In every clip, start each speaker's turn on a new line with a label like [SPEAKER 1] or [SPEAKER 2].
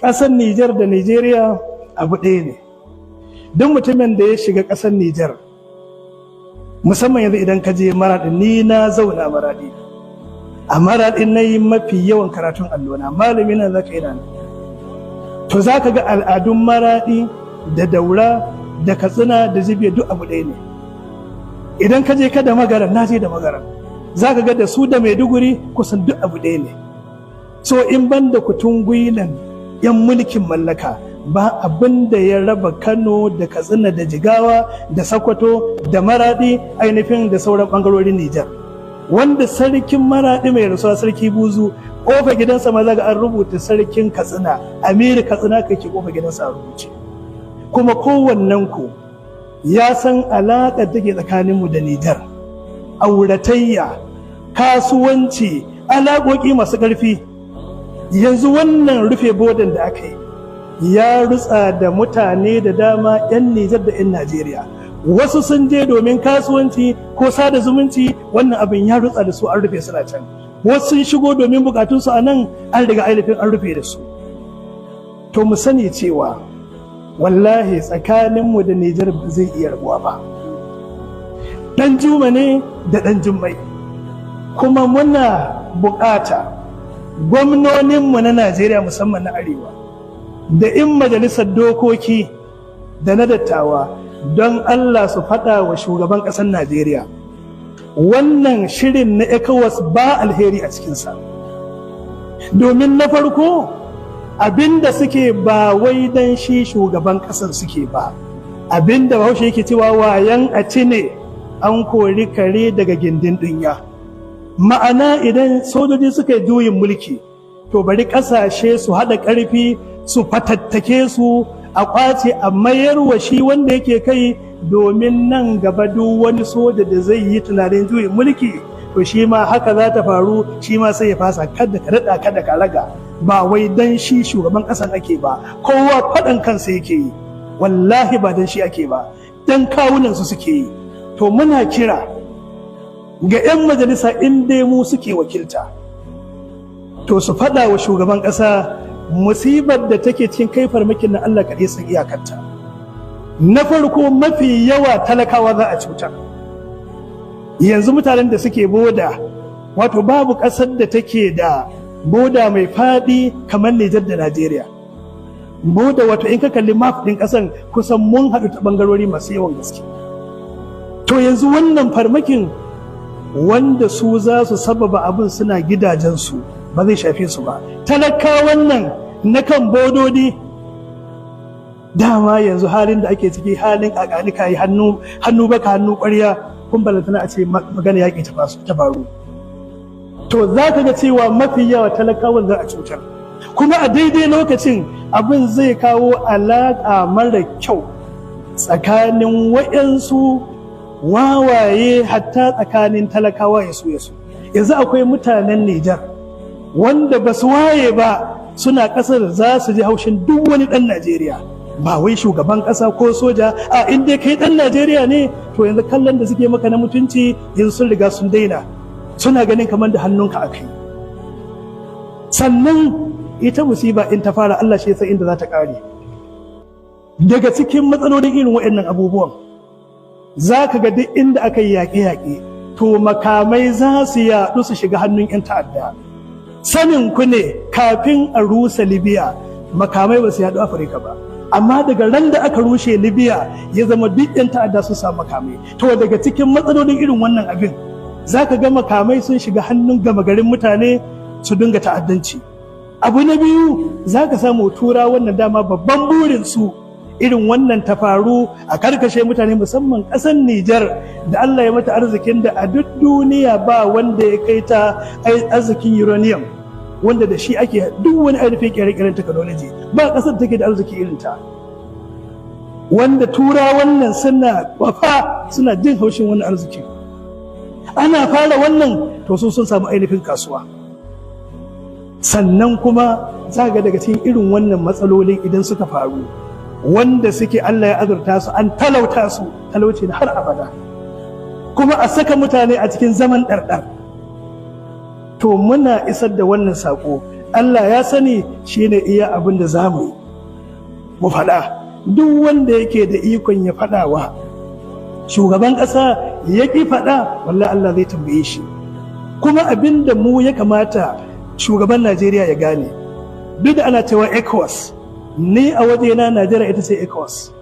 [SPEAKER 1] Ƙasar Nijar da Nijeriya abu ɗaya ne. Duk mutumin da ya shiga ƙasar Nijar, musamman yanzu idan ka je Maraɗi, ni na zauna Maraɗi, a Maraɗi na yi mafi yawan karatun allona, malami na zaka yi nan, to za ka ga al'adun Maraɗi da Daura da Katsina da Jibiya duk abu ɗaya ne. Idan ka je ka da Magaran, na je da Magaran, za ka ga da su da Maiduguri kusan duk abu ɗaya ne. So in ban da kutun gwilan 'yan mulkin mallaka, ba abin da ya raba Kano da Katsina da Jigawa da Sokoto da Maradi, ainihin da sauran bangarorin Nijar. Wanda sarkin Maradi mai rasuwa, Sarki Buzu, kofa gidansa ma zaga an rubuta Sarkin Katsina, Amiru Katsina, kai ke kofa gidansa a rubuce. Kuma kowannen ku ya san alaƙar take tsakaninmu da Nijar, auratayya, kasuwanci, alaƙoƙi masu ƙarfi. Yanzu wannan rufe bodan da aka yi ya rutsa da mutane da dama, 'yan Nijar da 'yan Najeriya. Wasu sun je domin kasuwanci ko sada zumunci, wannan abin ya rutsa da su, an rufe, suna can. Wasu sun shigo domin bukatunsu a nan, an riga ainihin an rufe da su. To mu sani cewa wallahi tsakaninmu da Nijar ba zai iya rabuwa ba. Ɗan Juma ne da ɗan Jummai. Kuma muna bukata gwamnoninmu na Najeriya, musamman na Arewa, da in majalisar dokoki da na dattawa, don Allah su faɗa wa shugaban ƙasar Najeriya wannan shirin na ECOWAS ba alheri a cikinsa. Domin na farko, abinda suke ba wai dan shi shugaban ƙasar suke ba. Abinda Bahaushe yake cewa, wayan a ci ne an kori kare daga gindin dunya. Ma'ana, idan sojoji suka yi juyin mulki, to bari ƙasashe su haɗa ƙarfi su fatattake su, a ƙwace a mayar wa shi wanda yake kai, domin nan gaba duk wani soja da zai yi tunanin juyin mulki, to shi ma haka za ta faru, shi ma sai ya fasa. Kada ka daɗa, kada ka raga. Ba wai dan shi shugaban ƙasan ake ba, kowa faɗan kansa yake yi. Wallahi ba dan shi ake ba, dan kawunan su suke yi. To muna kira ga 'yan majalisa, in dai mu suke wakilta, to su faɗa wa shugaban ƙasa musibar da take cikin kai farmakin na Allah kaɗai san iyakarta. Na farko, mafi yawa talakawa za a cutar. Yanzu mutanen da suke boda, wato babu ƙasar da take da boda mai faɗi kamar Nijar da Najeriya. Boda, wato in ka kalli map ɗin ƙasan, kusan mun haɗu ta ɓangarori masu yawan gaske. To yanzu wannan farmakin, wanda su za su sababa abin suna gidajensu, ba zai shafe su ba. Talakawan nan na kan bododi, dama yanzu halin da ake ciki, halin kakanika yi, hannu hannu baka hannu ƙwarya, kun balantana a ce magana yaƙi ta faru. To za ka ga cewa mafi yawa talakawan za a cutar. Kuma a daidai lokacin abin zai kawo alaƙa mara kyau tsakanin waɗansu wawaye, hatta tsakanin talakawa ya su ya su. Yanzu akwai mutanen Nijar wanda ba su waye ba, suna ƙasar, za su ji haushin duk wani ɗan Najeriya, ba wai shugaban ƙasa ko soja a in dai kai ɗan Najeriya ne. To yanzu kallon da suke maka na mutunci, yanzu sun riga sun daina, suna ganin kamar da hannunka a kai. Sannan ita musiba in ta fara, Allah shi ya san inda za ta ƙare. Daga cikin matsalolin irin waɗannan abubuwan, za ka ga duk inda aka yi yaƙe-yaƙe, to makamai za su yaɗu su shiga hannun 'yan ta'adda. Sanin ku ne, kafin a rusa Libya makamai ba su yaɗu Afirka ba, amma daga ran da aka rushe Libya ya zama duk 'yan ta'adda sun samu makamai. To daga cikin matsalolin irin wannan abin, za ka ga makamai sun shiga hannun gama garin mutane su dinga ta'addanci. Abu na biyu, za ka samu Tura wannan dama babban burin su irin wannan ta faru, a karkashe mutane, musamman ƙasar Nijar da Allah ya mata arzikin da a duk duniya ba wanda ya kai ta arzikin uranium, wanda da shi ake duk wani ainihin kere-keren technology. Ba ƙasar take da arziki irin ta, wanda Tura wannan suna kwafa, suna jin haushin wani arziki. Ana fara wannan, to su sun samu ainihin kasuwa. Sannan kuma za ga daga cikin irin wannan matsalolin, idan suka faru, wanda suke Allah ya azurta su, an talauta su, talauci na har abada, kuma a saka mutane a cikin zaman ɗarɗar. To muna isar da wannan saƙo Allah ya sani shine iya abin da za mu yi mu faɗa. Duk wanda yake da ikon ya faɗawa shugaban ƙasa ya ƙi faɗa, wallahi Allah zai tambaye shi. Kuma abin da mu ya kamata shugaban Najeriya ya gane, duk da ana cewa ECOWAS, ni a wajena Najeriya ita ce ECOWAS,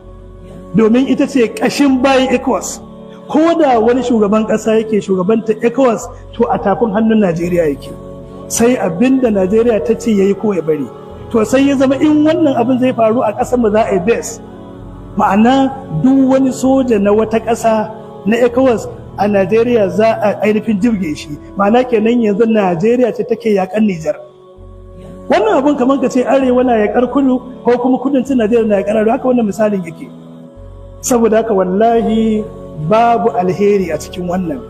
[SPEAKER 1] domin ita ce ƙashin bayan ECOWAS. Ko da wani shugaban ƙasa yake shugabanta ECOWAS, to a tafin hannun Najeriya yake, sai abin da Najeriya ta ce ya yi ko ya bari. To sai ya zama in wannan abin zai faru a ƙasar mu za a yi base, ma'ana duk wani soja na wata ƙasa na ECOWAS a Najeriya za a ainihin jirge shi. Ma'ana kenan yanzu Najeriya ce take yakan Nijar. Wannan abun kamar ka ce arewa na yakar kudu, ko kuma kudancin Najeriya na yakar arewa, haka wannan misalin yake. Saboda haka wallahi babu alheri a cikin wannan.